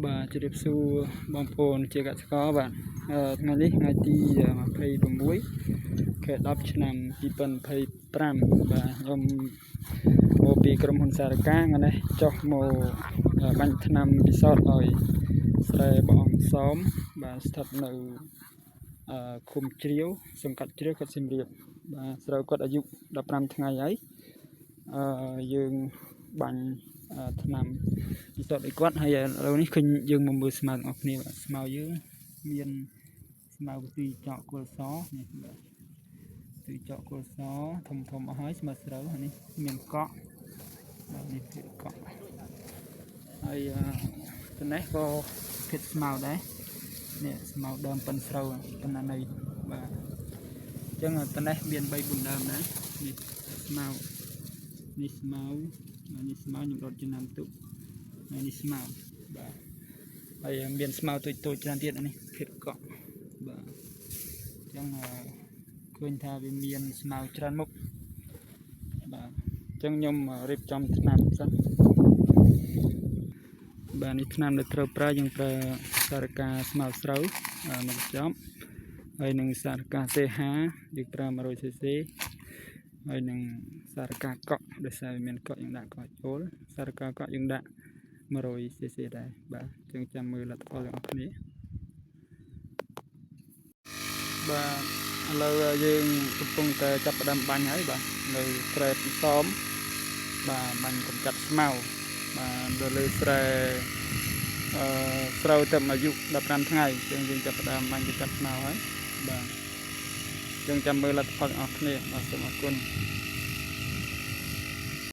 បាទជម្រាបសួរបងប្អូនជាកសិករបាទថ្ងៃនេះថ្ងៃទី26ខែ10ឆ្នាំ2025បាទខ្ញុំមកពីក្រុមហ៊ុនសារកាថ្ងៃនេះចុះមកបាញ់ថ្នាំពិសោធន៍ឲ្យស្រែបងអង្គសោមបាទស្ថិតនៅឃុំជ្រាវសង្កាត់ជ្រាវខេត្តសៀមរាបបាទស្រូវគាត់អាយុ15ថ្ងៃហើយអឺយើងបាញ់ថ្នាំពិសោធន៍ឲ្យគាត់ហើយឥឡូវនេះឃើញយើងមកមើលស្មៅទាំងអស់គ្នាបាទស្មៅយើងមានស្មៅទីចកគល់សនេះបាទទីចកគល់សធំធំអស់ហើយស្មៅស្រូវហើយនេះមានកក់បាទនេះភេទកក់ហើយចំណេះក៏ភេទស្មៅដែរនេះស្មៅដើមប៉ិនស្រូវប៉ុណ្ណានៃបាទអញ្ចឹងតំណេះមាន3 4ដើមដែរនេះស្មៅនេះស្មៅនេះស្មៅខ្ញុំរត់ចំណាំទុកហើយនេះស្មៅបាទហើយមានស្មៅតូចតូចច្រើនទៀតនេះភេទកក់បាទអញ្ចឹងឃើញថាវាមានស្មៅច្រើនមុខបាទអញ្ចឹងខ្ញុំរៀបចំថ្នាំសិនបាទនេះថ្នាំដែលត្រូវប្រើយើងប្រើសារកាស្មៅស្រូវមកកញ្ចប់ហើយនឹងសារកា CH យើងប្រើ 100cc ហើយនឹងសារកាកក់ដោយសារវាមានកក់យើងដាក់កក់ចូលសារកាកក់យើងដាក់ 100cc ដែរបាទអញ្ចឹងចាំមើលលទ្ធផលទាំងអស់គ្នាបាទឥឡូវយើងកំពុងតែចាប់ផ្ដើមបាញ់ហើយបាទនៅស្រែពីសមបាទបាញ់កម្ចាត់ស្មៅបាទដល់លើស្រែអឺស្រូវទៅអាយុ15ថ្ងៃអញ្ចឹងយើងចាប់ផ្ដើមបាញ់កម្ចាត់ស្មៅហើយបាទអញ្ចឹងចាំមើលលទ្ធផលទាំងអស់គ្នាបាទសូមអរគុណ។